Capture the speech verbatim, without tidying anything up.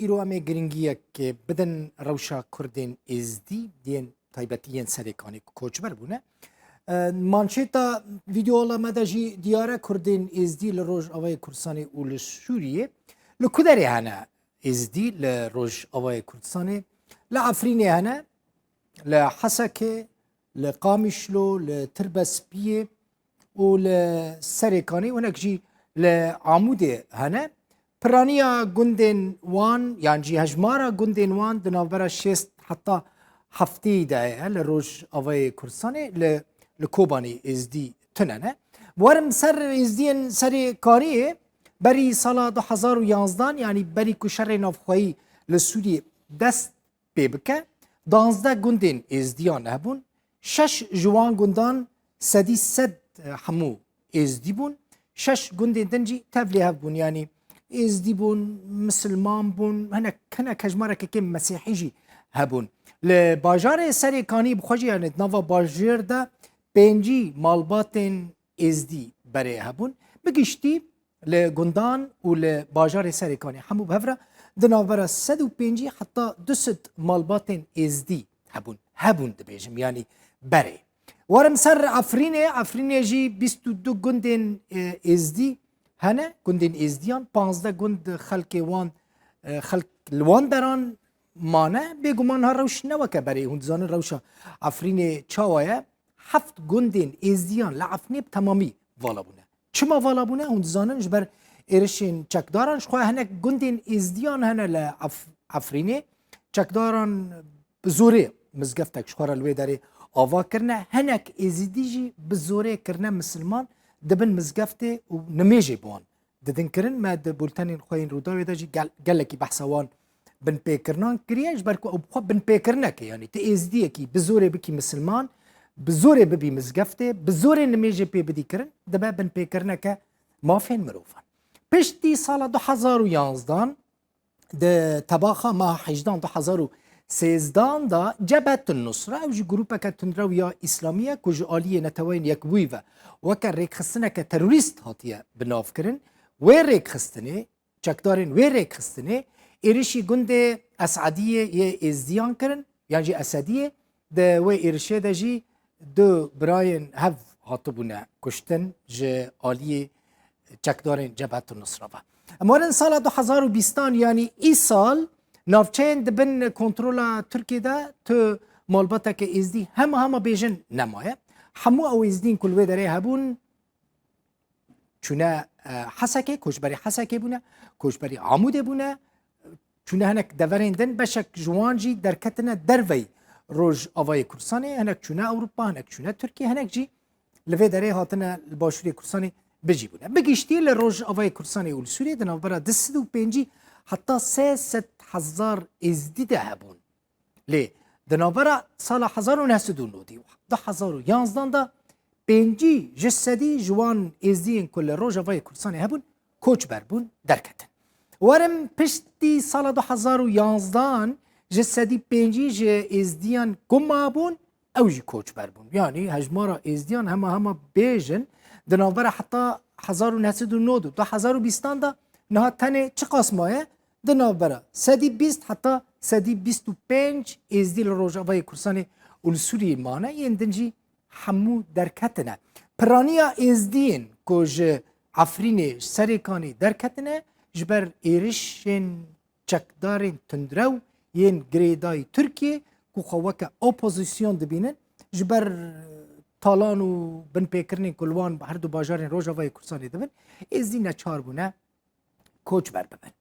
Îro em ê giringiyek bidin rewşa Kurdên Êzdî yên taybetî yên Serêkanê ku koçber bûne. E, manşêta vîdeoya me de jî diyar e, Kurdên Êzdî li Rojavayê Kurdistanê û li Sûriyê. Li ku derê hene Êzdî li Rojavayê Kurdistanê? Li Efrînê hene, li Hesekê, li Qamişlo, li Tirbespiyê û li Serêkanê û hinek jî li Amûdê hene. Piraniya gundên wan, yan jî hejmara gundên wan di navbera şêst heta heftê de ye li Rojavayê Kurdistanê, li, li Kobanê Êzdî tune ne. Werim ser Êzdiyên Serêkaniyê, berî sala du hezar û yanzdan, yanî berî ku şerê navxweyî li Sûriyê dest pê bike, danzdeh gundên Êzdiyan hebûn. Şeş ji wan gundan, sedî sed hemû Êzdî bûn. Şeş gundên din jî tevlî hev bûn, yanî Êzdî bûn, misilman bûn, hinek, hinek hejmareke kêm mesîhî jî hebûn. Li bajarê Serêkanî bi xwe jî, yanî di nava bajêr de pêncî malbatên Êzdî berê hebûn. Bi giştî li gundan û li bajarê Serêkanê hemû bi hev re di navbera sed û pêncî heta du sed malbatên Êzdî hebûn. Hebûn dibêjim, yanî berê. Werim ser Efrînê. Efrînê jî bîst û du gundên, e, Êzdî hene, gundên Êzdiyan. Panzdeh gund xelkê wan, e, xelk li wan deran mane. Bêguman ha rewş ne weke berê. Hûn dizanin rewşa Efrînê çawa ye? Heft gundên Êzdiyan li Efrînê bi temamî vala bûne. Çima vala bûne? Hûn dizanin, ji ber êrişên çekdaran. Ji xwe hinek gundên Êzdiyan hene li Ef-, Efrînê. Çekdaran bi zorê mizgeftek ji xwe re li wê derê ava kirine. Hinek Êzidî jî bi zorê kirine misilman, dibin mizgeftê û nimêjê bi wan didin kirin. Me di bultenên xwe yên Rûdawê de jî gel-, gelekî behsa wan binpêkirinan kiriye, ji ber ku ew bi xwe binpêkirinek e. Yanî tu êzdiyekî bi zorê bikî misilman, bi zorê bibî mizgeftê, bi zorê nimêjê pê bidî kirin, dibe binpêkirineke mafên mirovan. Piştî sala du hezar û yanzdan, di tebaxa meha hejdan du hezar û sêzdan de Cebhetun Nusra, ew jî grûpeke tundrew ya îslamî ye ku ji aliyê Neteweyên Yekbûyî ve weke rêkxistineke terorîst hatiye binavkirin. Wê rêkxistinê, çekdarên wê rêkxistinê êrişî gundê Esediyê yê Êzdiyan kirin, yan jî Esediyê. Di wê êrişê de jî du birayên hev hatibûne kuştin ji aliyê çekdarên Cebhetun Nusra ve. Em werin sala du hezar û bîstan, yanî îsal, navçeyên di bin kontrola Tirkiyê de tu malbateke Êzdî hema hema bêjin nemaye. Hemû ew Êzdîn ku li wê derê hebûn, çûne, e, Hesekê, koçberî Hesekê bûne, koçberî Amûdê bûne, çûne hinek deverên din, beşek ji wan jî derketine derveyî Rojavayê Kurdistanê, hinek çûne Ewropa, hinek çûne Tirkiye, hinek jî li vê derê hatine li Başûrê Kurdistanê bijî bûne. Bi giştî li Rojavayê Kurdistanê û li Sûriyê di navbera du sed û pêncî heta sê sed hezar Êzdî de hebûn. Lê di navbera sala hezar û neh sed û nodî û du hezar û yanzdan de pêncî ji sedî ji wan Êzdiyên ku li Rojavayê Kurdistanê hebûn, koçber bûn, derketin. Werin piştî sala du hezar û yanzdan ji sedî pêncî ji Êzdiyan ku mabûn, ew jî koçber bûn. Yanî hejmara Êzdiyan hema hema bêjin di navbera heta hezar û neh sed û nod û du hezar û bîstan de niha tenê çiqas maye? Di navbera sedî bîst heta sedî bîst û pênc Êzdî li Rojavayê Kurdistanê û li Sûriyê mane, yên din jî hemû derketine. Piraniya Êzdiyên ku ji Efrînê, ji Serêkanê derketine, ji ber êrişên çekdarên tundrew yên girêdayî Tirkiyê ku xwe weke opozîsyon dibînin, ji ber talan û binpêkirinên ku li wan her du bajarên Rojavayê Kurdistanê dibin, Êzdî neçar bûne koçber bibin.